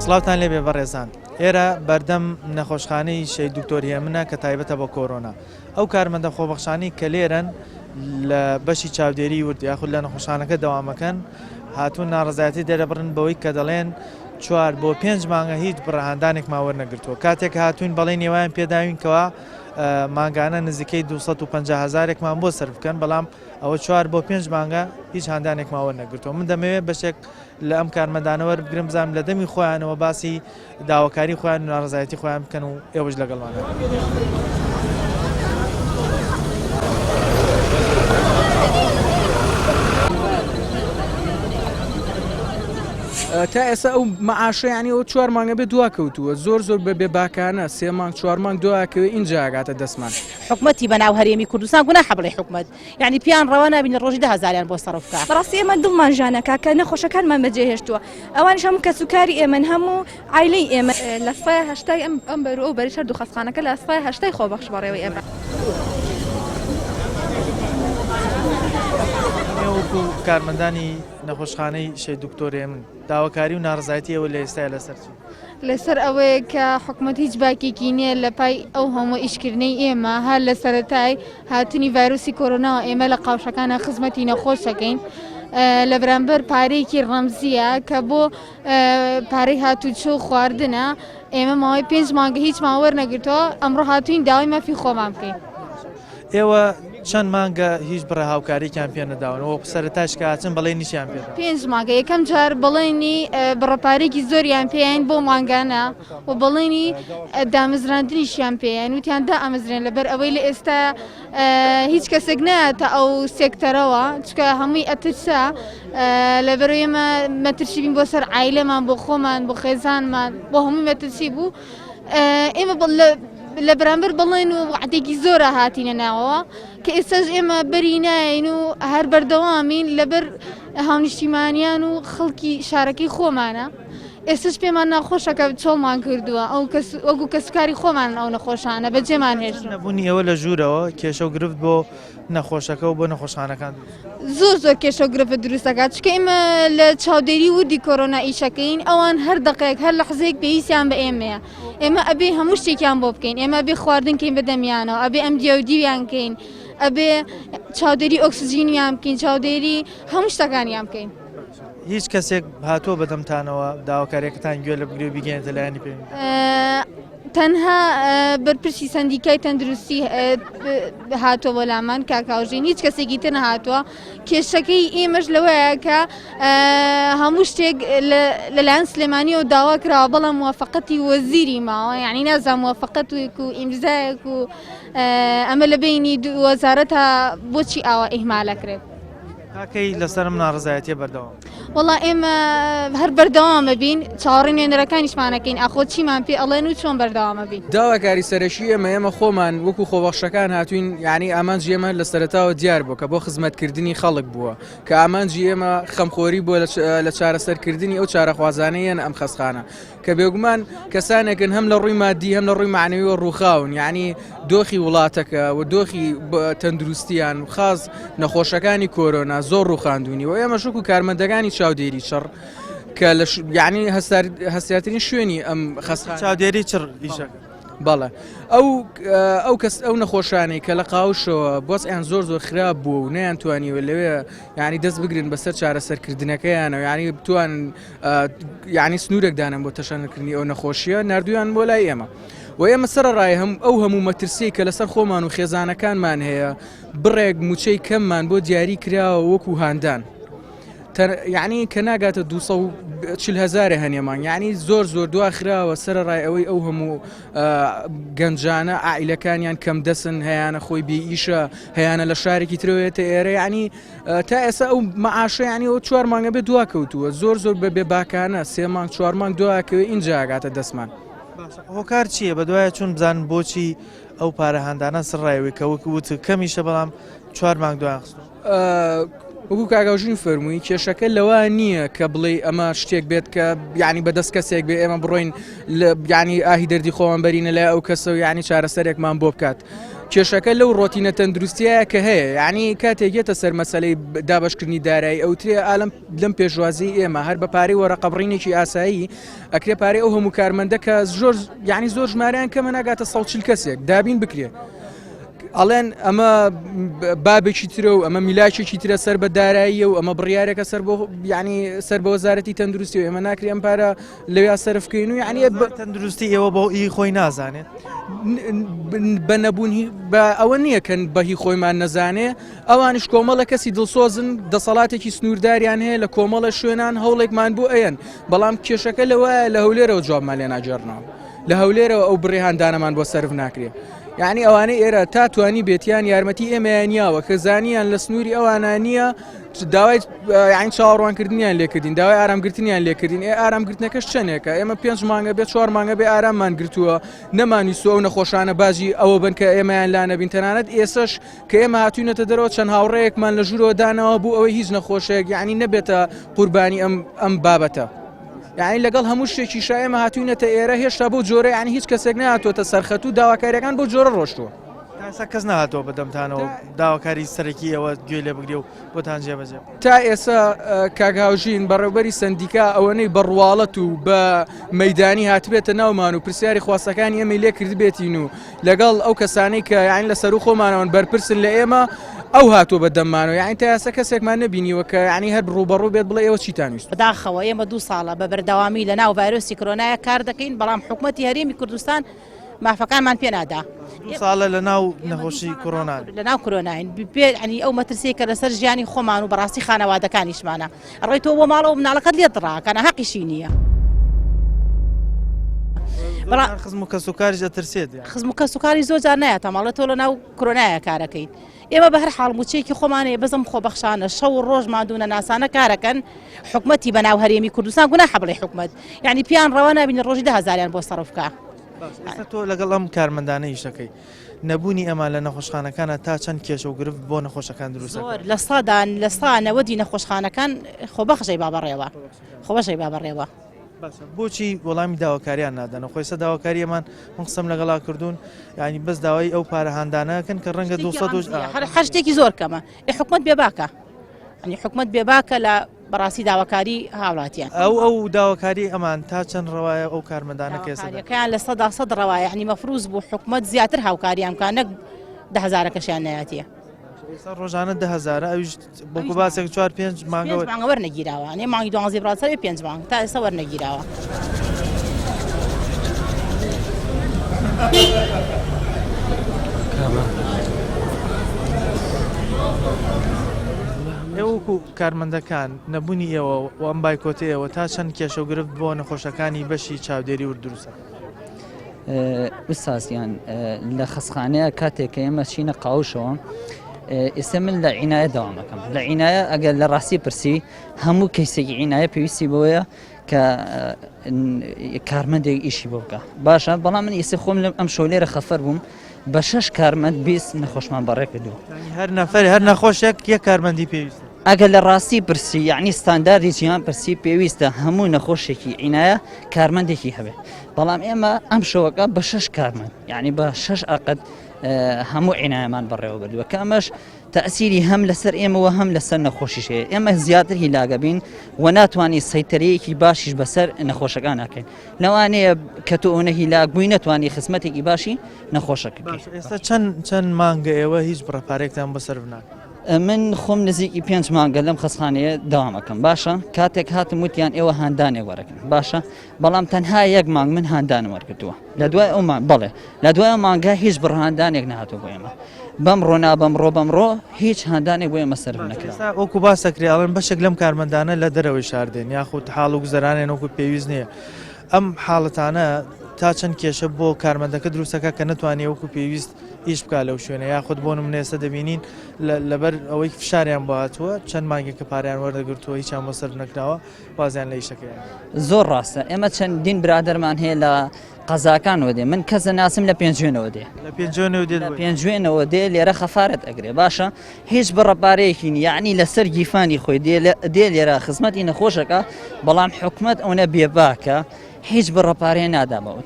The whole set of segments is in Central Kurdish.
سڵاوتان لێبێ بەڕێزان ئێرە بەردەم نەخۆشخانەی شەهید دکتۆر هێمنە کە تایبەتە بە کۆرۆنا ئەو کارمەندە خۆبەخشانەی کە لێرەن لە بەشی چاودێری ورد یاخود لە نەخۆشخانەکە دەوامەکەن هاتوون ناڕزایەتی دەرەبڕن بەوەی کە دەڵێن چوار بۆ پێنج مانگە هیچ بڕەهاندانێکمان وەرنەگرتووە کاتێک هاتوین بەڵێ نێوان پێداوین کەوا مانگانە نزیکەی 250 هزارێکمان بۆ سەر بکەن بەڵام ئەوە چوار بۆ پێنج مانگە هیچ هاندانێکمان وەرنەگرتووە من دەمەوێت بەشێک لە ئەم کارمەندانە وەربگرم بزانم لە دەمی خۆیانەوە باسی داواکاری خۆیان و ناڕەزایەتی خۆیان بکەن و ئێوەش لەگەڵمان تا ئێستا ئەو مەعاشە یانی ئەو چوار مانگە بێ دوا کەوتووە زۆر زۆر بە بێباکانە سێ مانگ چوار مانگ دواکەوێ ئینجا ئاگاتە دەستمان. حکومەتی بەناو هەرێمی کوردستان گوناحە بڵێی حکومەت یانی پێیان ڕەوا نابینی ڕۆژی دە هەزاریان بۆ سەرف بکا. بەڕاستی ئێمە دڵمان ژانەکا کە نەخۆشەکانمان بەجێ هێشتووە ئەوانیش هەموو کەسوکاری ئێمەن هەموو عایلەی ئێمەن. لە سای هەشتای ئەم ئەم بەر و ئەو بەریش هەردوو خەستخانەکە لە سای هەشتای خۆبەخش بەڕێوەی ئەبەن. ئێوە وەکو کارمەندانی نەخۆشخانەی شەهید دکتۆر هێمن داواکاری و ناڕەزایەتی ئێوە لە ئێستایا لەسەر چیە؟ لەسەر ئەوەیە کە حکومەت هیچ باکێکی نییە لە پای ئەو هەموو ئیشکردنەی ئێمە هەر لە سەرەتای هاتنی ڤایرۆسی کۆرۆناوە ئێمە لە قاوشەکانە خزمەتی نەخۆش دەکەین لە بەرامبەر پارەیەکی ڕەمزیە کە بۆ پارەی هاتوچۆ خواردنە ئێمە ماوەی پێنج مانگە هیچمان وەرنەگرتەوە ئەمڕۆ هاتوین داوای مافی خۆمان بکەین. ئێوە چەند مانگە هیچ بڕە هاوکاریکیان پێ نەداون وەکو سەرەتاش کە هاتن بەڵێنیشیان پێ داون؟ پێنج مانگە یەکەم جار بەڵێنی بڕە پارەیەکی زۆریان پێیان بۆ مانگانە و بەڵێنی دامەزراندنیشیان پێیان وتیان دائەمەزرێن لەبەر ئەوەی لە ئێستا هیچ کەسێک نایەتە ئەو سێکتەرەوە چکە هەمووی ئەترسا لەبەر ئێمە مەترسی بین بۆ سەر عیلەمان بۆ خۆمان بۆ خێزانمان بۆ هەمووی مەترسی بوو ئێمە لە بەرامبەر بەڵێن و وعدێکی زۆرە هاتینە ناوەوە کە ئێستاش ئێمە بەری ناین و هەر بەردەوامین لەبەر هاونیشتیمانیان و خەڵکی شارەکەی خۆمانە ئێستش پێمان ناخۆشە کە چۆڵمان کردووە ئەو کەس وەکو کەسوکاری خۆمان ئەو نەخۆشانە بەجێمان هێشت نەبوونی ئێوە لە ژوورەوە کێشە و گرفت بۆ نەخۆشەکە و بۆ نەخۆشخانەکان دروست زۆر زۆر کێشە و گرفت دروست دەکات چونکە ئێمە لە چاودێری وردی کۆرۆنا ئیشەکەین ئەوان هەر دەقەیەک هەر لەحزەیەک پێویستیان بە ئێمەیە ئێمە ئەبێ هەموو شتێکیان بۆ بکەین ئێمە ئەبێ خواردن کەین بە دەمیانەوە ئەبێ ئەم دیو دیویان کەین ئەبێ چاودێری ئۆکسجینیان بکەین چاودێری هەموو شتەکانیان بکەین. هیچ کەسێک هاتووە بەدەمتانەوە داواکاریەکەتان گوێ لە بگرێ و بیگەیەنێتە لایەنی پەیوەندیدار؟ تەنها بەرپرسی سەندیکای تەندروستی هاتووە بۆ لامان کاک هاوژین هیچ کەسێکی تر نەهاتووە کێشەکەی ئێمەش لەوەیە کە هەموو شتێک لەلایەن سلێمانیەوە داوا کراوە بەڵام موافقەتی وەزیری ماوە یعنی نازانم موافقەتێک و ئیمزایەک و ئەمە لە بینی وەزارەتە بۆچی ئاوا ئیهمالەکرێت. تا کەی لەسەر ئەم ناڕەزایەتیە بەردەوام؟ وەڵا ئێمە هەر بەردەوامە بین چاوەڕێی نوێنەرەکانیشمانەکەین ئاخۆ چیمان پێ ئەڵێن و چۆن بەردەوامە بین. داواکاری سەرەکی ئێمە ئێمە خۆمان وەکو خۆبەخشەکان هاتوین یعنی ئامانجی ئێمە لە سەرەتاوە دیار بووە کە بۆ خزمەتکردنی خەڵک بووە کە ئامانجی ئێمە خەمخۆری بووە لە چارەسەرکردنی ئەو چارەخوازانەی یەن ئەم خەستخانە کە بێگومان کەسانێکن هەم لە ڕووی مادی هەم لە ڕووی معنەویەوە ڕووخاون یعنی دۆخی وڵاتەکە و دۆخی تەندروستیان و خاص نەخۆشەکانی کۆرۆنا زۆر ڕووخاندونی و ئێمە شک و کارمەندەکانی چاودێری چڕ کە لە یعنی هەستیارترین شوێنی ئەم خەستخانە چاودێری چڕ ئیشەکە بەڵێ ئەو ئەو کەس ئەو نەخۆشانەی کە لە قاوشەوە بۆسیان زۆر زۆر خراپ بوو و نەیان توانیوە لەوێ یعنی دەست بگرن بەسەر چارەسەرکردنەکەیانەوە یعنی بتوان یعنی سنوورێک دانەن بۆ تەشەنەکردنی ئەو نەخۆشیە نردویان بۆ لای ئێمە و ئێمە سەرڕای هەم ئەو هەموو مەترسی کە لەسەر خۆمان و خێزانەکانمان هەیە بڕێک موچەی کەممان بۆ دیاری کراوە وەکو هاندان یعنی کە ناگاتە 240 هزار هەنێمان یعنی زۆر زۆر دواخراوە سەرڕای ئەوەی ئەو هەموو گەنجانە ئایلەکانیان کەم دەسن هەیەە خۆی بێ ئیشە هەیەە لە شارێکی ترەوەێتە ئێرە ینی تا ئێستا ئەو مەعاشە یانی ئەو چوار مانگە بێ دوا کەوتووە زۆر زۆر بە بێ باکانە سێ مانگ چوار مانگ دواکەوێ ئینجا ئاگاتە دەستمان. باشە هۆکار چییە بەدوایە چون بزانن بۆچی ئەو پارە هاندانە سڕایەوەی کە وەک وت کەمیشە بەڵام چوار مانگ دوایان خستووە؟ وەکو کاک هاوژین فەرمووی کێشەکە لەوە نییە کە بڵێ ئەمە شتێک بێت کە یعنی بەدەست کەسێک بێ ئێمە بڕۆین یعنی ئاهی دەردی خۆمان بەرینە لای ئەو کەسە و یعنی چارەسەرێکمان بۆ بکات. کێشەکە لەو ڕۆتینە تەندروستیایە کە هەیە یعنی کاتێک یەتە سەر مەسەلەی دابەشکردنی دارایی ئەوترێ ئالم لەم پێشوازی ئێمە هەر بە پارەی وەرەقەبڕینێکی ئاسایی ئەکرێ پارەی ئەو هەموو کارمەندە کە زۆر یعنی زۆر ژمارەیان کەمە ناگاتە 140 کەسێک دابین بکرێ. ئەڵێن ئەمە بابێکی ترە و ئەمە میلاکێکی ترە سەر بە داراییە و ئەمە بڕیارێکە سەر بۆ یعنی سەر بە وەزارەتی تەندروستی و ئێمە ناکرێ ئەم پارە لەویا سەرف بکەین و یعنی تەندروستی ئێوە بۆ ئی خۆی نازانێت بە نەبوون بە ئەوە نییە کە بەهی خۆیمان نەزانێ ئەوانش کۆمەڵە کەسی دڵسۆزن دەسەڵاتێکی سنوورداریان هەیە لە کۆمەڵە شوێنان هەوڵێکمان بۆ ئەیەن بەڵام کێشەکە لەوە لە هەولێرەوە جوابمان لێ ناگێڕنەوە لە هەولێرەوە ئەو بڕی هاندانەمان بۆ سەرف ناکرێ یعنی ئەوانەی ئێرە تا توانی بێتیان یارمەتی ئێمەیان یاوە کە زانیان لە سنووری ئەوانە نییە داوای یانی چاوەڕوانکردنیان لێکردین داوای ئارامگرتنیان لێکردین ئێ ئارامگرتنەکەش چەندێکە ئێمە پێنج مانگە بێ چوار مانگە بێ ئاراممان گرتووە نەمانویستوە ئەو نەخۆشانە باجی ئەوە بن کە ئێمەیان لا نەبین تەنانەت ئێسش کە ئێمە هاتوینەتە دەرەوە چەند هاوڕێیەکمان لە ژوورەوە داناوە بۆ ئەوەی هیچ نەخۆشێک یعنی نەبێتە قوربانی ئەم ئەم بابەتە. یعنی لەگەڵ هەموو شتێکی شایمە هاتوینەتە ئێرە هێشتا بۆ جۆرە یعنی هیچ کەسێک نهاتوەتە سەرخەت و داواکاریەکان بۆ جۆرە ڕۆشتووە. تا ئێستا کەس نەهاتووە بەدەمتانەوە داواکاری سەرەکی ئێوە گوێ لێ بگرێ و بۆتان جێبەجێ بکات؟ تا ئێستا کاک هاوژین بەڕێوبەری سەندیکا ئەوەنەی بە ڕواڵەت و بە مەدانی هاتبێتە ناومان و پرسیاری خواستەکانی ئێمەی لێ کردبێتین و لەگەڵ ئەو کەسانەی کە یان لە سەرو خۆمانەوەن بەرپرسن لە ئێمە ئەو هاتووە بە دەممانەوە یانی تا ئێستا کەسێکمان نەبینیوە کە یانی هەر ڕووبەڕوو بێت بڵێ ئێوە چیتان ویست. بەداخەوە ئێمە دوو ساڵە بە بەردەوامی لە ناو ڤایرۆسی کرۆنایە کار دەکەین، بەڵام حکومەتی هەرێمی کوردستان مافەکانمان پێ نادا. دوو ساڵە لە ناو نەخۆشی کۆرۆنان. لە ناو کرۆناین پێ ینی ئەو مەترسیە کە لەسەر ژیانی خۆمان و بەڕاستی خانەوادەکانیشمانە ڕۆی تۆ بۆ ماڵەوە مناڵەکەت لێت ڕاکەنە هەقیشی نییە. بەڵام خزم و کەسوکاریش دەترسێت خزم و کەسوکاری زۆر جار نایەتە ماڵە تۆ لە ناو کرۆنایە کارەکەیت ئێمە بە هەر حاڵ موچەیەکی خۆمان هەیە بەس ئەم خۆبەخشانە شەو و ڕۆژ ماندوو نەناسانە کارەکەن حکومەتی بەناو هەرێمی کوردستان گوناحە بڵێ حکومەت یعنی پیان ڕەوا نابینی ڕۆژی ده هەزاریان بۆ سەرف بکا. ئێستا تۆ لەگەڵ ئەم کارمەندانە ئیشەکەی نەبوونی ئەمان لە نەخۆشخانەکانە تا چەند کێشە و گرفت بۆ نەخۆشەکان دروست زۆر لە سەدان لە سا نەوەدی نەخۆشخانەکان خۆبەخشەی بابەڕێوە خۆبەخشەی بابەڕێوە. باشە بۆچی وەڵامی داواکاریان نادەنەوە خۆ ئێستا داواکاری ئەمان من قسەم لەگەڵا کردوون یعنی بەس داوای ئەو پارە هاندانەکەن کە ڕەنگە 200 هەر شتێکی زۆر کەمە ئێ حکومت بێباکە ئەنی حکومت بێباکە لە بەڕاستی داواکاری هاوڵاتیان ئەو ئەو داواکاری ئەمان تا چەند ڕەوایە ئەو کارمەندانە کێسەکەیان 100% ڕەوایە ینی مەفروز بوو حکومت زیاتر هاوکاریان بکە نەک ده هەزارەکەشیان نایەتیە ئێستا ڕۆژانە ده هەزارە ئەویش بۆکو باسێک چوار پێنج مانگە مانگە وەرنەگیراوە نێ مانگی دوانزەی بڕات سەر پێنج مانگ تا ئێستا وەرنەگیراوە. ئێوەکو کارمەندەکان نەبوونی ئێوە و ئەم بایکۆتی ئێوە تا چەند کێشە و گرفت بۆ نەخۆشەکانی بەشی چاودێری ورد دروستە ئوستاز گیان لە خەسخانەیە کاتێک کە ئێمە چینە قاوشەوە ئێستا من لە عینایە داوامەکەم لە عینایە ئەگەر لە ڕاستی پرسی هەموو کەیسێکی عینایە پێویستی بۆیە کە کارمەندێک ئیشی بۆ بکە باشە بەڵام من ئێستا خۆم لەم ئەم شەو لێرە خەفەر بووم بە شەش کارمەند 20 نەخۆشمان بەڕێ کردو هەر نەفەر هەر نەخۆشێک یەک کارمەندی پێویستە ئەگەر لە ڕاستی پرسی یعنی ستانداردی جیهان پرسی پێویستە هەموو نەخۆشێکی عینایە کارمەندێکی هەبێت بەڵام ئێمە ئەم شەوەکە بە شەش کارمەند یعنی بە شەش ئەقد هەموو عینایەمان بەڕێوە بردووە کە ئەمەش تەسیری هەم لەسەر ئێمەوە هەم لەسەر نەخۆشیش هەیە ئێمە زیاتر هیلاگە بین و ناتوانانی سەیتەرەیەکی باشیش بەسەر نەخۆشەکان ناکەین لەوانەیە کە تۆ ئەوە هیلاک بووی نەتوانی خزمەتێکی باشی نەخۆشەکە ئێستا چەند چەند مانگە ئێوە هیچ بڕە پارێکتان بەسەر ناکەن من خۆم نزیکی پێنج مانگە لەم خەسخانەیە داوامەکەم باشە کاتێک هاتم وتیان ئێوە هاندانێک وەرەکەن باشە بەڵام تەنها یەک مانگ من هاندانم وەرگتووە لە دوای ئەو مان بەڵێ لە دوای ئەو مانگە هیچ بڕهاندانێک نهاتوو بۆ ئێمە بەم ڕۆنا بەم ڕۆ بەم ڕۆ هیچ هاندانێک بۆ ئێمە سەرف نەکرا وەکو باسەکرێ ئەڵێن بەشێک لەم کارمەندانە لە دەرەوەی شار دێن یاخود حاڵ و گوزەرانیان وەکو پێویست نییە ئەم حاڵەتانە تا چەند کێشە بۆ کارمەندەکە دروستەکە کە نەتوانێت وەکو پێویست ئیش بکا لەو شوێنە یاخود بۆ نمونە ئێستا دەبینین لەبەر ئەوەی فشاریان بۆ هاتووە چەند مانگێکە پاریان وەردەگرتووە هیچیان بۆ سەرف نەکراوە وازیان لە ئیشەکەیان زۆر ڕاستە ئێمە چەندین برادەرمان هەیە لە. قەزاکانەوە دێ من کەس ناسم لە پێنجوێنەوە دێ لە پێنجوێنەوە دێ پێنجوێنەوە دێ لێرە خەفارەت ئەگرێ باشە هیچ بڕە پارەیەکی نیە یعنی لەسەر گیفانی خۆی دێ لێرە خزمەتی نەخۆشەکە بەڵام حکومت ئەوەنە بێباکە هیچ بڕە پارەیە نادامەوە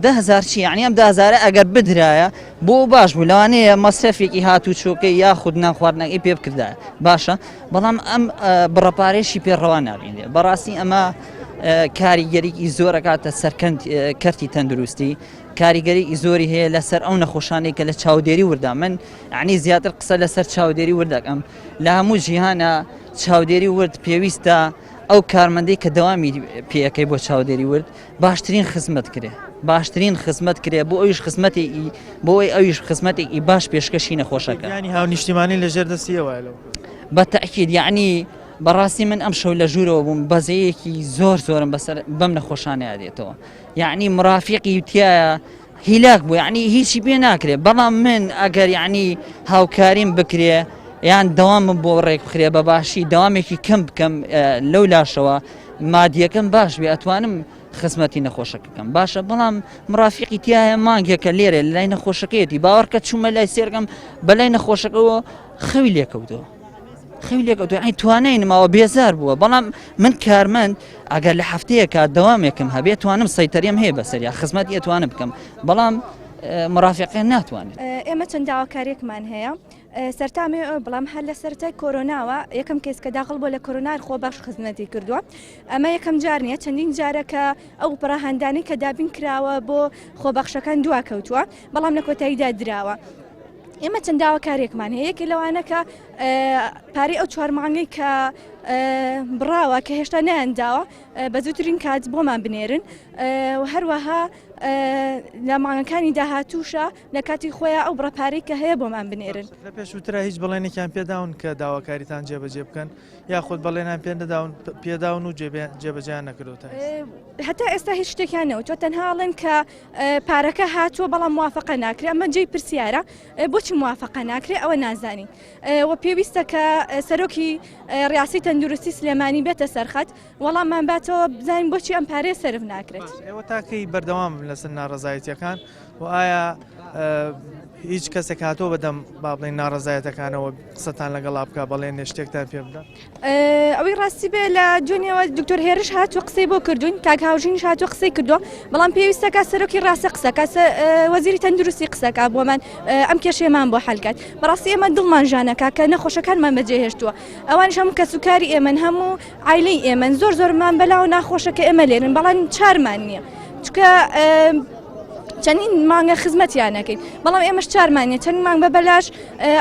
دههزار چی یعنی ئەم دههزارە ئەگەر بدرایە بۆ باش بوو لەوانەیە مەسرەفێکی هاتوو چۆکەی یاخود نان خواردنەکەی پێ بکردایە باشە بەڵام ئەم بڕە پارێشی پێ ڕەوا نابینێ بەڕاستی ئەمە کاریگەریی زۆرەکاتە سەرکەند کەرتی تەندروستی کاریگەری زۆری هەیە لەسەر ئەو نەخۆشانەی کە لە چاودێری وردا من عنی زیاتر قسە لەسەر چاودێری ورد دەکەم لە هەموو جیهانە چاودێری ورد پێویستە ئەو کارمەندەی کە دەوامی پێەکەی بۆ چاودێری ورد باشترین خزمەت کرێ باشترین خزمەت کرێ بۆ ئەویش خزمەتی بۆ ئەوی ئەویش خزمەتێکی باش پێشکەشی نەخۆشەکە ینی هاونیشتیمانی لەژێر دەستیەوە لەو بە تەئکید یعنی بەڕاستی من ئەم شەو لە ژوورەوە بووم بەزەیەکی زۆر زۆرم بەسەر بەم نەخۆشانەیە دێتەوە یعنی مرافقی تایە هیلاک بوو یعنی هیچی پێ ناکرێ بەڵام من ئەگەر یعنی هاوکاریم بکرێ یان دەوامم بۆ ڕێک بخرێ بە باشی دەوامێکی کەم بکەم لەو لاشەوە مادیەکەم باش بێ ئەتوانم خزمەتی نەخۆشەکە بکەم باشە بەڵام مرافقی تایە مانگێکە لێرە لای نەخۆشەکەیەتی باوەڕکە چوومە لای سێرگەم بەلای نەخۆشەکەەوە خەوی لێکەوتەوە خەوی لێکەوتەوە ئەی توانای نماوە بێزار بووە بەڵام من کارمەند ئەگەر لە هەفتەیەکە دەوامێکم هەبێت توانم سەیتەریم هەیە بەسەریا خزمەتی ئەتوانم بکەم بەڵام مرافقیان ناتوانێت. ئێمە چەند داواکاریەکمان هەیە سەرتامێ بەڵام هەر لە سەرەتای کۆرۆناوە یەکەم کەس کە داخڵ بۆ لە کۆرۆنار خۆبەخش خزمەتی کردووە ئەمە یەکەم جار نییە چەندین جارە کە ئەو پڕەهاندانی کە دابین کراوە بۆ خۆبەخشەکان دوا کەوتووە بەڵام لە کۆتاییدا دراوە. ئێمە چەند داواکاریەکمان هەیە یەکێ لەوانە کە پارەی ئەو چوار مانگەی کە بڕاوە کە هێشتا نەیانداوە بە زووترین کات بۆمان بنێرن و هەروەها لە مانگەکانی داهاتووشە لە کاتی خۆیان ئەو بڕە پارەی کە هەیە بۆمان بنێرن. لە پێشووترا هیچ بەڵێنێکیان پێداون کە داواکاریتان جێبەجێ بکەن یاخود بەڵێنان پێ نەداون پێداون و جێبەجێیان نەکردووە تا ئێستا؟ هەتا ئێستا هیچ شتێکیان نەوتووە تەنها ئەڵێن کە پارەکە هاتووە بەڵام موافقە ناکرێت ئەمە جێی پرسیارە بۆچی موافقە ناکرێت ئەوە نازانین و پێویستە کە سەرۆکی ڕیاسی تەندروستی سلێمانی بێتە سەرخەت وەڵاممان باتەوە بزانین بۆچی ئەم پارەیە سەرف ناکرێت. ئێوە تاکەی بەردەوام لەسەر ناڕەزایەتیەکان و ئایا هیچ کەسێک هاتووە بەدەم با بڵێن ناڕەزایەتەکانەوە قسەتان لەگەڵا بکە بەڵێن شتێکتان پێ بدە؟ ئەوەی ڕاستی بێ لە دوێنێوە دکتۆر هێرش هاتوو قسەی بۆ کردوین کاک هاوژینیش هاتوو قسەی کردووە بەڵام پێویستەکە سەرۆکی ڕاستە قسەکە وەزیری تەندروستی قسەکە بۆمان ئەم کێشەیەمان بۆ حلکات بەڕاستی ئێمە دڵمان ژانەکە کە نەخۆشەکانمان بەجێهێشتووە ئەوانش هەموو کەسوکاری ئێمەن هەموو عیلەی ئێمەن زۆر زۆرمان بەلاوە ناخۆشە کە ئێمە لێرن بەڵام چارمان نییە چکە چەندین مانگە خزمەتیان نەکەین بەڵام ئێمەش چارمان نیە چەند مانگ بە بەلاش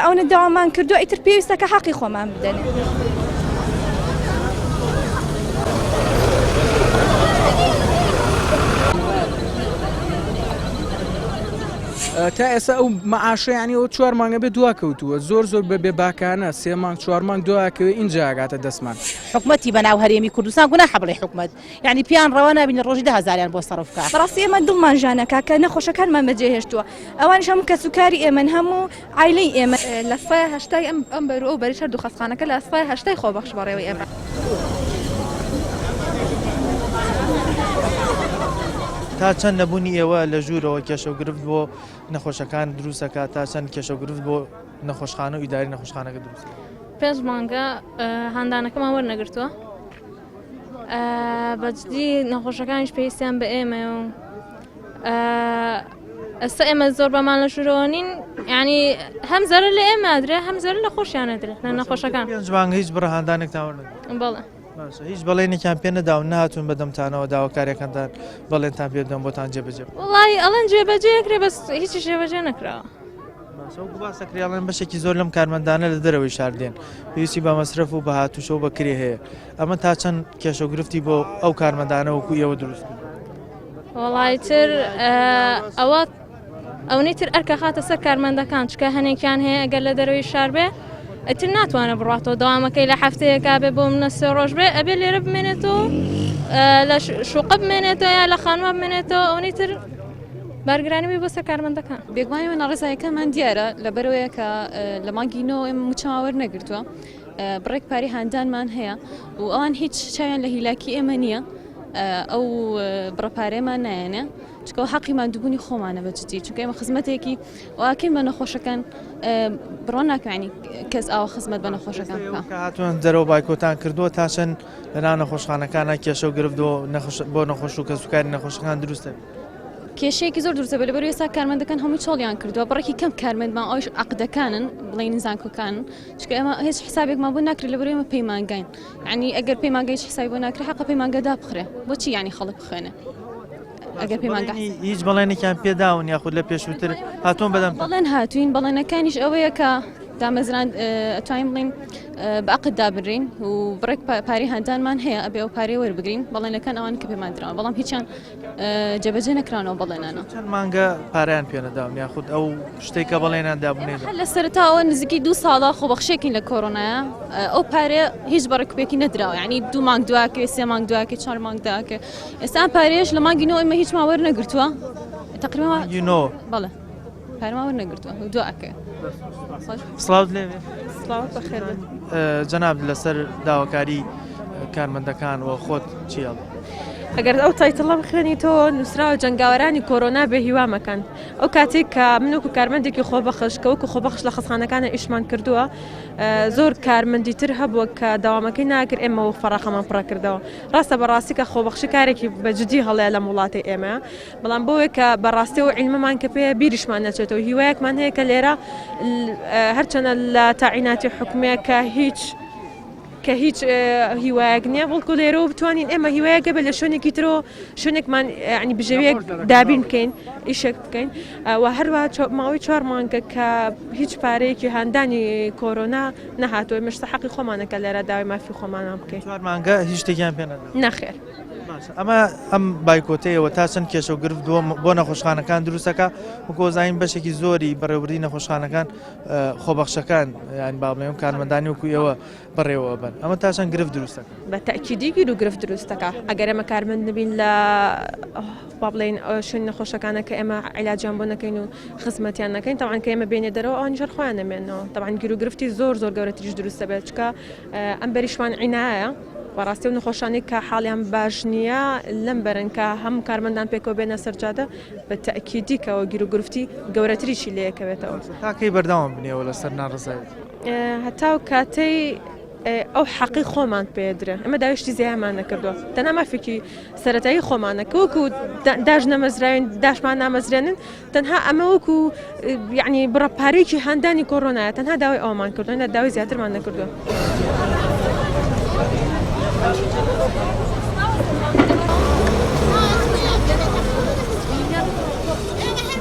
ئەونە داوامان کردووە ئیتر پێویستە کە حەقی خۆمان بدەنێ. تا ئێستا ئەو مەعاشە یانی ئەو چوار مانگە بێ دوا کەوتووە زۆر زۆر بە بێ باکانە سێ مانگ چوار مانگ دواکەوێ ئینجا ئاگاتە دەستمان. حکومەتی بەناو هەرێمی کوردستان گوناحە بڵێ حکومەت یانی پێیان ڕەوا نابینی ڕۆژی دە هەزاریان بۆ سەرف بکا. بەڕاستی ئێمە دڵمان ژانەکا کە نەخۆشەکانمان بەجێهێشتووە ئەوانیش هەموو کەسوکاری ئێمەن هەموو عایلەی ئێمەن. لە سای هەشتای ئەم ئەم بەر و ئەو بەریش هەردوو خەستخانەکە لە سای هەشتای خۆبەخش بەڕێوەی ئەبەن. تا چەند نەبوونی ئێوە لە ژوورەوە کێشە و گرفت بۆ نەخۆشەکان دروست دەکات تا چەند کێشە و گرفت بۆ نەخۆشخانە و ئیداری نەخۆشخانەکە دروست دەکات؟ پێنج مانگە هاندانەکەمان وەرنەگرتووە. بەجدی نەخۆشەکانیش پێویستیان بە ئێمە و ئێستا ئێمە زۆر بەمان لە ژوورەوە نین ینی هەم زەرە لە ئێمە درێ هەم زەر لە خۆشیانە درێ لە نەخۆشەکان پێنج مانگ هیچ بڕەهاندانێکتان وەرنەگرت؟ بەڵێ باشە هیچ بەڵێنێکیان پێ نەداون نەهاتوون بەدەمتانەوە داواکاریەکانتان بەڵێنتان پێ بدەن بۆتان جێبەجێ بکەن؟ وەڵی ئەڵێن جێبەجێ کرێ بەس هیچی جێبەجێ نەکراوە. باشە وەکو باس دەکرێ ئەڵێن بەشێکی زۆر لەم کارمەندانە لە دەرەوەی شار دێن پێویستی بە مەسرەف و بە هاتوچۆ و بە کرێ هەیە ئەمە تا چەند کێشە و گرفتی بۆ ئەو کارمەندانە وەکو ئێوە دروست کرد؟ وەڵای تر ئەوە ئەونەی تر ئەرکە خاتە سەر کارمەندەکان چکە هەنێکیان هەیە ئەگەر لە دەرەوەی شار بێ ئەتر ناتوانێت بڕاتەوە داوامەکەی لە هەفتەیەکا بێ بۆ منە سێ ڕۆژ بێ ئەبێ لێرە بمێنێتەوە لە شوقە بمێنێتەوە یا لە خانوە بمێنێتەوە ئەونەی تر بارگرانی بێ بۆ سەر کارمەندەکان. بێگومان ئێمە ناڕەزایەکانمان دیارە لەبەرئەوەیە کە لە مانگی نۆ ئێمە مووچەمان وەرنەگرتووە بڕێک پارەی هاندانمان هەیە و ئەوان هیچ چاویان لە هیلاکی ئێمە نییە ئەو بڕە پارەیەمان نایەنێ. چونکە ئەوە حەقی ماندووبوونی خۆمانە بە جدی چونکە ئێمە خزمەتێکی واکەین بە نەخۆشەکان بڕوا ناکەم یانی کەس ئاوا خزمەت بە نەخۆشەکان بکا. کە هاتوون دەرەوە بایکۆتان کردووە تا چەند لەناو نەخۆشخانەکانە کێشە و گرفت بۆ نەخۆش و کەسوکاری نەخۆشەکان دروست دەبێت؟ کێشەیەکی زۆر دروست دەبێت لەبەر ئێستا کارمەندەکان هەمووی چۆڵیان کردووە بڕێکی کەم کارمەندمان ئەویش عەقدەکانن بڵێین زانکۆکانن چونکە ئێمە هیچ حسابێکمان بۆ ناکرێت لەبەر ئێمە پەیمانگاین یعنی ئەگەر پەیمانگە هیچ حسابی بۆ ناکرێت حەقە پەیمانگە دابخرێ بۆچی یعنی خەڵک بخوێنێ ئەگەر پەیمانگە هیچ بەڵێنێکیان پێداون یاخود لە پێشووتر هاتوون بەدەم بەڵێن هاتوین بەڵێنەکانیش ئەوەیە کە دامەزران ئەتوانین بڵین بە عەقد دابنرین و بڕێک پارەی هاندانمان هەیە ئەبێ ئەو پارەیە وەربگرین بەڵێنەکان ئەوان کە پێمان دراون بەڵام هیچیان جێبەجێ نەکراونەوە بەڵێنانە. چەند مانگە پارەیان پێنەداون یاخود ئەو شتێک کە بەڵێنیان دابوو نەیداون؟ هەر لە سەرەتاوە نزیکەی دوو ساڵە خۆبەخشێکین لە کۆرۆنایە ئەو پارەیە هیچ بە ڕێکوپێکی نەدراوە یعنی دوو مانگ دواکەوێ سێ مانگ دواکەوێ چوار مانگ دواکەوێ ئێستا ئەم پارەیەش لە مانگی نۆ ئێمە هیچمان وەرنەگرتووە تقریبا مانگی نۆ بەڵێ پارەمان وەرنەگرتووە دواکەوێ. سڵاوت لێ بێ. سڵاوت بەخێر بێت. جەنابت لەسەر داواکاری کارمەندەکان و خۆت چی ئەڵێی؟ ئەگەر ئەو title ە بخوێنیتەوە نووسراوە جەنگاوەرانی کۆرۆنا بێ هیوا مەکەن ئەو کاتێک کە من وەکو کارمەندێکی خۆبەخش کە وەکو خۆبەخش لە خەستخانەکانە ئیشمان کردووە زۆر کارمەندی تر هەبووە کە داوامەکەی ناکرد ئێمە و فەراخەمان پڕەکردەوە ڕاستە بەڕاستی کە خۆبەخشی کارێکی بە جدی هەڵەیە لەم وڵاتی ئێمە بەڵام بۆیە کە بەڕاستی ئەو عیلمەمان کە پێیە بیریشمان نەچێتەوە هیوایەکمان هەیە کە لێرە هەرچەنە لە تاعیناتی حکومیە کە هیچ کە هیچ هیوایەک نییە بەڵکو لێرەوە بتوانین ئێمە هیوایەکە بە لە شوێنێکی ترەوە شوێنێکمان ینی بژێویەک دابین بکەین ئیشێک بکەین و هەروە ماوەی چوار مانگە کە هیچ پارەیەکی هاندانی کۆرۆنا نەهاتووە مشتە حەقی خۆمانە کە لێرە داوای مافی خۆمانان بکەین چوار مانگە هیچ شتێکیان پێ نەداوە نەخێر باشە ئەمە ئەم بایکۆتەیەوە تا چەند کێشە و گرفت بۆ نەخۆشخانەکان دروستەکە وەکۆزانین بەشێکی زۆری بەڕێوەبردنی نەخۆشخانەکان خۆبەخشەکان یان با بڵێم کارمەندانی وەکو ئێوە بەڕێوە بن ئەمە تا چەند گرفت دروستەکە بە تەکیدی گیر و گرفت دروستەکە ئەگەر ئێمە کارمەند نبین لە با بڵێین شوێن نەخۆشەکانە کە ئێمە عیلاجیان بۆ نەکەین و خزمەتیان نەکەین تەوان کە ئێمە بێنێ دەرەوە ئەوانیش هەر خۆیان نەمێنەوە تەوان گیر و گرفتی زۆر زۆر گەورەتریش دروست دەبێت چکە ئەم بەریشمان عینایە بەڕاستی ئەو نەخۆشانەی کە حاڵیان باش نییە لەم بەرن کە هەموو کارمەندان پێکەوە بێنە سەر جادە بە تەئکیدی کە گیروگرفتی گەورەتریشی لێکەوێتەوە. تا کەی بەردەوام بنیەوە لەسەر ناڕەزایەتی؟ هەتاو کاتەی ئەو حەقی خۆمان پێدرێ ئەمە داوای شتی زیایمان نەکردووە تەنها مافێکی سەرەتایی خۆمانە کە وەکو داش نەمەزراوین داشمان نامەزرێنن تەنها ئەمە وەکو یعنی بڕە پارەیەکی هاندانی کۆرۆنایە تەنها داوای ئەومان کردووە نە داوای زیاترمان نەکردووە.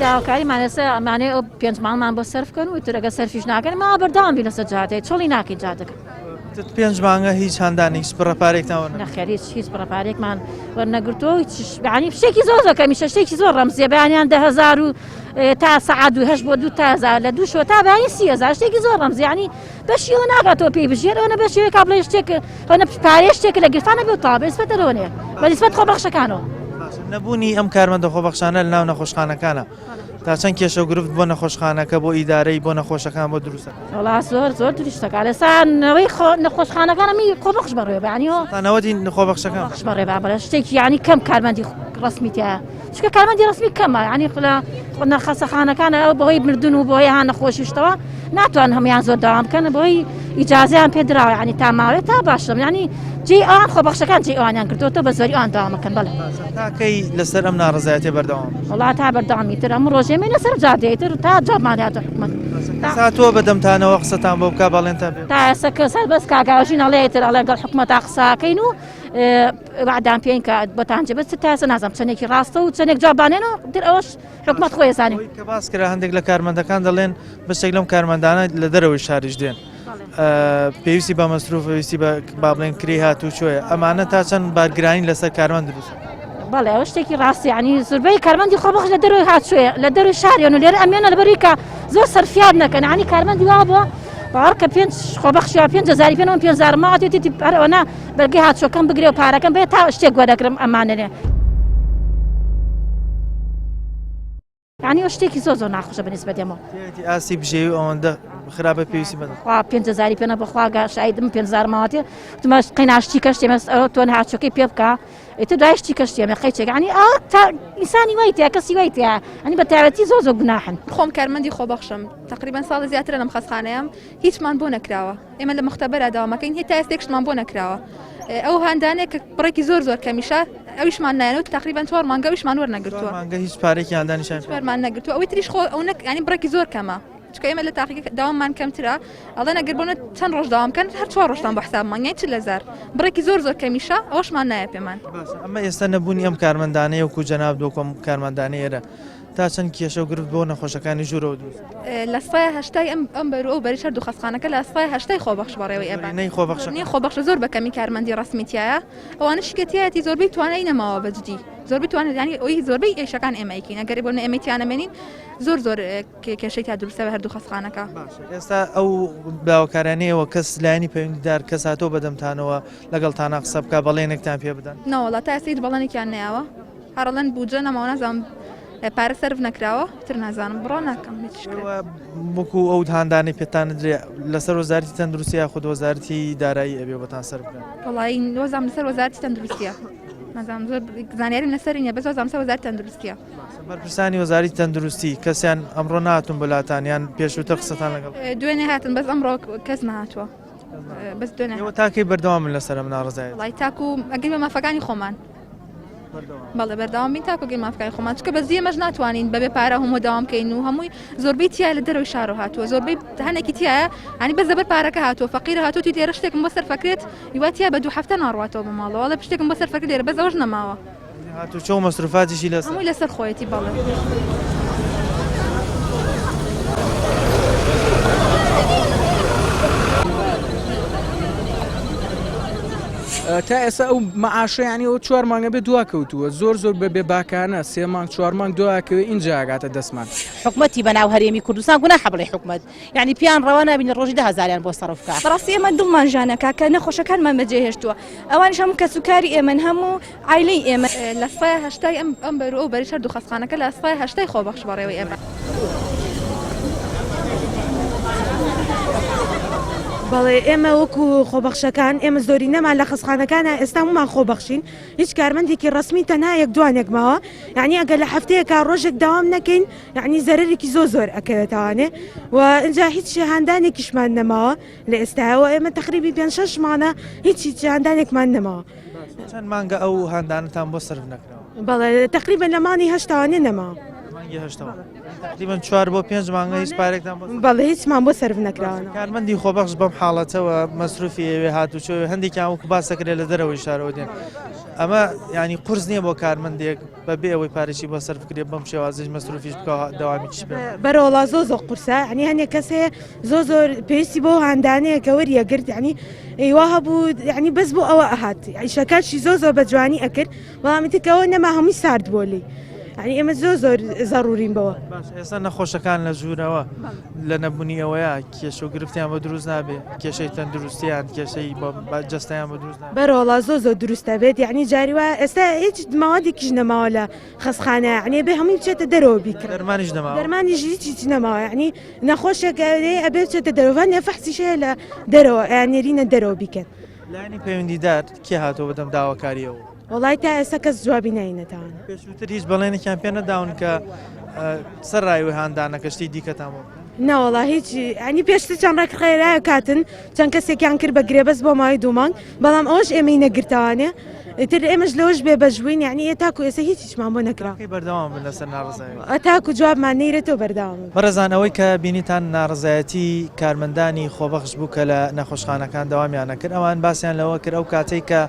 داواکاریمان لەسەر ئەمانەیە ئەو پێنج مانگمان بۆ سەرف بکەن و تر ئەگەر سەرفیش ناکەن ما بەردەوام بین لەسەر جادەی چۆڵی ناکەین جادەکە. پێنج مانگە هیچ هاندانی هیچ بڕە پارێکتان وەرنەگرتووە؟ نەخێر هیچ هیچ بڕە پارێکمان وەرنەگرتووە هیچ یعنی شتێکی زۆر زۆر کەمیشە شتێکی زۆر ڕەمزیە بەیانیان 10000 و تا سەعات دوو هەشت بۆ دوو تا هەزار لە دوو شەوە تا بەیانی 30000 شتێکی زۆر ڕەمزی یعنی بەشی ئەوە ناگاتەوە پێی بژێت ئەوەنە بەشی ئەوەی کا بڵێ شتێک ئەوەنە پارەیە شتێک لە گیرفانە بێ و تەواو بە نسبەت دەرەوە نییە بە نسبەت خۆبەخشەکانەوە. نەبوونی ئەم کارمەندە خۆبەخشانە لە ناو نەخۆشخانەکانە تا چەند کێشە و گرفت بۆ نەخۆشخانەکە بۆ ئیدارەی بۆ نەخۆشەکان بۆ دروستە وڵا زۆر زۆر دروستەکە لەسا نەوەی نەخۆشخانەکان ئەمی خۆبەخش بەڕێوە بەعنی هۆ تا نەوەدی خۆبەخشەکان خۆبەخش بەڕێ بابەرە شتێکی یعنی کەم کارمەندی ڕسمی تایە چونکە کارمەندی ڕسمی کەمە یعنی لە خەسەخانەکان ئەو بەهۆی مردن و بۆی ها نەخۆشیشتەوە ناتوان هەمویان زۆر داوام بکەن بۆی ئیجازیان پێ دراوە ینی تا ماوێت تا باشم ینی جێی ئەوان خۆبەخشەکان جێی ئەوانیان کردوەوە بە زۆری ئەوان داوامەکەن بەڵێ تا کەی لەسەر ئەم ناڕەزایەتیە بەردەوام وڵا تا بەردەوامی تر ئەم ڕۆژێ مێنە سەر جادەیە تر تا جوابمان هاتە حکومەت کەس هاتووە بە دەمتانەوە قسەتان بۆ بکا بەڵێنتان پێ تا ئێستا کەس بەس کاکاژین ئەڵێ تر ئەڵێ گەڵ حکومەتا قساکەین و وعدان پێین کە بۆتان جێ بەس تا ئێستا نازانم چەندێکی ڕاستە و چەندێک جوابانێنەوە تر ئەوەش حکومەت خۆی ئەزانێ کە باس کرا هەندێک لە کارمەندەکان دەڵێن بەشێک لەم کارمەندانە لە دەرەوەی شاریش دێن پێویستی بە مەسروف پێویستی بە با بڵێن کری هاتوچۆیە ئەمانە تا چەند بارگرانی لەسەر کارمەند دروست بەڵێ ئەوە شتێکی ڕاستی ینی زۆربەی کارمەندی خۆبەخش لە دەرەوەی هاتووە لە دەروی شاریان و لێرە ئەمێنە لەبەری کە زۆر سەرفیان نەکەن ینی کارمەندی وا بووە باوەڕ کە پێنج خۆبەخشی 5000 پێنەوە 5000 ماوەتێتی هەرەوەنا بەرگەی هاتوچۆکەم بگرێ و پارەکەم بێ تا شتێک وەرەگرم ئەمانەێ. یانی ئەو شتێکی زۆر زۆر ناخۆشە بە نیسبەت ئێمەوە. تیایەتی ئاستی بژێوی ئەوەندە خراپە پێویستی بە. خوا 5000 پێ نە بەخوا گا شایدم 5000 ماوەتێ وتمە قەینا شتی کەش تێمە ئەوە تۆ هاچۆکەی پێ بکە ئیتر دوای شتی کەش تێمە قەیچێک یانی ئا تا ئینسانی وای تیا کەسی وای تیا یانی بە تایبەتی زۆر زۆر گوناحن. خۆم کارمەندی خۆبەخشم تەقریبەن ساڵی زیاترە لەم خەستخانەیەم هیچمان بۆ نەکراوە ئێمە لە مختبەرا داوامەکەین هی تا ئێستا یەک شتمان بۆ نەکراوە ئەو هاندانێک کە بڕێکی زۆر زۆر کەمیشە ئەویشمان نایەنەوە تقریبا چوار مانگە ئەویشمان وەرنەگرتووە مانگە هیچ پارێکی هاندانیشان وەرمان نەگرتووە ئەوی تریش خۆ ئەو نەک ینی بڕێکی زۆر کەمە چونکە ئێمە لە تاقیگە داوامان کەمترە ئەڵێن ئەگەر بۆنە چەند ڕۆژ داوام کەن هەر چوار ڕۆژتان بۆ حساب مانگای چ لەزار بڕێکی زۆر زۆر کەمیشە ئەوەشمان نایە پێمان ئەمە ئێستا نەبوونی ئەم کارمەندانەیە وەکو جەناب دۆکۆم کارمەندانەی ئێرە تا چەند کێشە و گرفت بۆ نەخۆشەکانی ژوورەوە دروست لە سای هەشتای ئەم ئەم بەر و ئەو بەریش هەردوو خەستخانەکە لە سای هەشتای خۆبەخش بەڕێوەی ئەبەن. نەی خۆبەخشە. نەی خۆبەخشە زۆر بە کەمی کارمەندی ڕەسمی تیایە ئەوانەشی کە تیایەتی زۆربەی توانای نەماوە بە جدی زۆربەی توانای یانی ئەوی زۆربەی ئیشەکان ئێمە ئەیکەین ئەگەر بۆ ئێمەی تیا نەمێنین زۆر زۆر کێشەی تیا دروستە بە هەردوو خەستخانەکە. باشە ئێستا ئەو داواکارانەیەوە کەس لایەنی پەیوەندیدار کەس هاتۆ بەدەمتانەوە لەگەڵتانا قسە بکا بەڵێنێکتان پێ بدەن؟ نەوەڵا تا ئێستا هیچ بەڵێنێکیان نەیاوە. هەر ئەڵێن بودجە نەماوە نازانم پارە سەرف نەکراوە تر نازانم بڕوا ناکەم هیچ شتێک. ئێوە وەکو ئەو هاندانەی پێتان درێ لەسەر وەزارەتی تەندروستی یاخود وەزارەتی دارایی ئەبێ بۆتان سەرف بکەن؟ وەڵایی وەزام لەسەر وەزارەتی تەندروستیە نازانم زۆر زانیاریم لەسەر نییە بەس وەزام لەسەر وەزارەتی تەندروستیە. بەرپرسانی وەزارەتی تەندروستی کەسیان ئەمڕۆ نهاتوون بۆ لاتان یان پێشووتر قسەتان لەگەڵ؟ دوێنێ هاتن بەس ئەمڕۆ کەس نەهاتووە بەس دوێنێ. ئێوە تاکەی بەردەوامن لەسەر ئەم ناڕەزایەتیە؟ وەڵایی تاکو ئەگەین بە مافەکانی خۆمان. بەڵێ بەردەوام بین تاکو گەین مافکانی خۆمان چکە بەس ئێمەش ناتوانین بەبێ پارە هەموو داوام بکەین و هەمووی زۆربەی تیا لە دەرەوەی شارۆ هاتووە زۆربەی هەنێکی تایە ئەنی بەس لەبەر پارەکە هاتووە فەقیرە هاتووە لێرە شتێکم بۆ سەرفەکرێت یوا تیا بە دوو هەفتە ناڕواتەوە بۆ ماڵەوە ئەڵێ شتێکم بۆ سەرفەکرێت لێرە بەس ئەوەش نەماوە هاتوچۆ و مەسروفاتیشی لەسەر هەمووی لەسەر خۆیەتی بەڵێ. تا ئێستا ئەو مەعاشە یانی ئەوە چوار مانگە بێ دوا کەوتووە زۆر زۆر بە بێ باکانە سێ مانگ چوار مانگ دواکەوێ ئینجا ئاگاتە دەستمان. حکومەتی بەناو هەرێمی کوردستان گوناحە بڵێی حکومەت یانی پێیان ڕەوا نابینی ڕۆژی دە هەزاریان بۆ سەرف کا. بەڕاستی ئێمە دڵمان ژانەکا کە نەخۆشەکانمان بەجێ هێشتووە ئەوانیش هەموو کەسوکاری ئێمەن هەموو عایلەی ئێمەن. لە سای هەشتای ئەم ئەم بەر و ئەو بەریش هەردوو خەستخانەکە لە سای هەشتای خۆبەخش بەڕێوەی ئەبەن. بەڵێ ئێمە وەکو خۆبەخشەکان ئێمە زۆرینەمان لە خەستخانەکانە ئێستا هەموومان خۆبەخشین هیچ کارمەندێکی ڕەسمی تەنها یەک دوانێک ماوە یعنی ئەگەر لە هەفتەیەکا ڕۆژێک داوام نەکەین یعنی زەرەرێکی زۆر زۆر ئەکەوێتەوانێ و ئینجا هیچ هاندانێکیشمان نەماوە لە ئێستاوە ئێمە تەقریبی پێنج شەش مانە هیچ هیچ هاندانێکمان نەماوە. چەند مانگە ئەو هاندانەتان بۆ سەرف نەکراوە؟ بەڵێ تەقریبەن لە مانگی هەشتاوانێ نەماوە. مانگی هەشتەوە تقریبا چوار بۆ پێنج مانگە هیچ پارێکتان بۆ بەڵێ هیچمان بۆ سەرف نەکراوە. کارمەندی خۆبەخش بەم حاڵەتەوە مەسروفی ئەوێ هاتوچۆ هەندێکیان وەکو باس دەکرێت لە دەرەوەی شارەوە دێن ئەمە ینی قورس نییە بۆ کارمەندێک بەبێ ئەوەی پارێکی بۆ سەرف بکرێت بەم شێوازەش مەسروفیش بکە دەوامی چی بێ بەرەوەڵا زۆ زۆر قورسە ینی هەندێک کەس هەیە زۆ زۆر پێویستی بۆ هاندانەیە کە وەریەگرت ینی وا هەبوو ینی بەس بۆ ئەوە ئەهات ئیشەکەشی زۆ زۆر بە جوانی ئەکرد بەڵام ئیتر کە ئەوە نەما هەمووی سارد بۆ لێی یعنی ئێمە زۆر زۆر زەڕورین بەوە. باش ئێستا نەخۆشەکان لە ژوورەوە لە نەبوونی ئەوەیە کێشە و گرفتیان بۆ دروست نابێ کێشەی تەندروستیان کێشەی جەستەیان بۆ دروست نابێ؟ بەرەوەڵا زۆر زۆر دروستە بێت یعنی جاری وایە ئێستا هیچ ماوادێکیش نەماوە لە خەستخانە یعنی ئەبێ هەمووی بچێتە دەرەوە بیکڕێ دەرمانیش نەماوە؟ دەرمانیش هیچ هیچ نەماوە یعنی نەخۆشێک ئەبێ بچێتە دەرەوە هەندێ فەحسیش هەیە لە دەرەوە ئەیاننێرینە دەرەوە بیکەن. لایەنی پەیوەندیدار کێ هاتووە بەدەم داواکارییەوە؟ وەڵای تا ئێستا کەس جوابی ناینەتەوانە. پێشووتر هیچ بەڵێنێکیان پێ نەداون کە سەرڕای هاندانەکە شتی دیکەتان بۆ بکەن؟ نەوەڵا هیچ ینی پێشتر چەند ڕێکخراوێک هاتن چەند کەسێکیان کرد بە گرێبەست بۆ ماوەی دوو مانگ بەڵام ئەوەش ئێمەی نەگرتەوانێ ئیتر ئێمەش لەوەش بێ بەش بووین یعنی ئێ تاکو ئێستا هیچ هیچمان بۆ نەکرا. تاکەی بەردەوام بن لەسەر ناڕەزایی؟ تاکو جوابمان نەیرێتەوە بەردەوام. بەڕێزان ئەوەی کە بینیتان ناڕەزایەتی کارمەندانی خۆبەخش بوو کە لە نەخۆشخانەکان دەوامیان ئەکرد ئەوان باسیان لەوە کرد ئەو کاتەی کە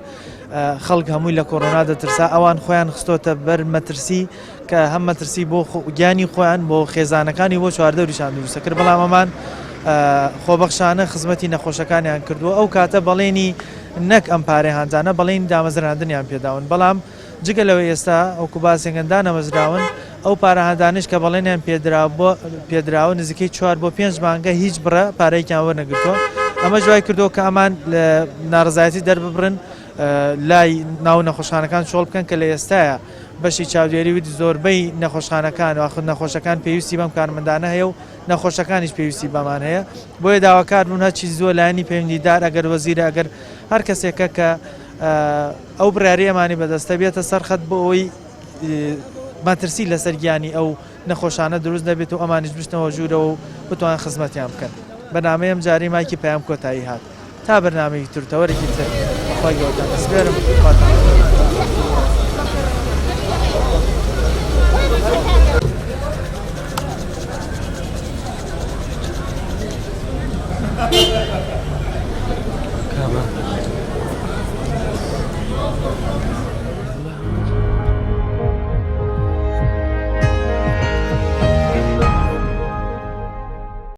خەڵک هەمووی لە کۆرۆنا دەترسا ئەوان خۆیان خستۆتە بەر مەترسی کە هەم مەترسی بۆ گیانی خۆیان بۆ خێزانەکانی بۆ چواردەوریشان دروستە کرد بەڵام ئەمان خۆبەخشانە خزمەتی نەخۆشەکانیان کردووە ئەو کاتە بەڵێنی نەک ئەم پارەی هاندانە بەڵێنی دامەزراندنیان پێداون بەڵام جگە لەوەی ئێستا وەکو باسێکن دانەمەزراون، ئەو پارە هاندانەیش کە بەڵێنیان پێدراوە نزیکەی چوار بۆ پێنج مانگە هیچ بڕە پارەیەکیان وەرنەگرتووە، ئەمەش وای کردووە کە ئەمان ناڕەزایەتی دەرببڕن لای ناو نەخۆشخانەکان چۆڵ بکەن کە لە ئێستایا بەشی چاودێری وت زۆربەی نەخۆشخانەکان یاخود نەخۆشەکان پێویستی بەم کارمەندانە هەیە و نەخۆشەکانیش پێویستی بەمان هەیە بۆیە داواکار بوون هەرچی زووە لایەنی پەیوەندیدار ئەگەر وەزیرە ئەگەر هەر کەسێکە کە ئەو بڕیاری ئەمانی بەدەستە بێتە سەر خەت بۆ ئەوەی مەترسی لەسەر گیانی ئەو نەخۆشانە دروست نەبێت و ئەمانیش بچنەوە ژوورەوە و بتوان خزمەتیان بکەن. بەرنامەی ئەمجارەی مایکی پەیام کۆتایی هات. تا بەرنامەیەکی تر و تەوەرێکی تر بەخوای گەورەتان دەسپێرم. خواتان لەگەڵ.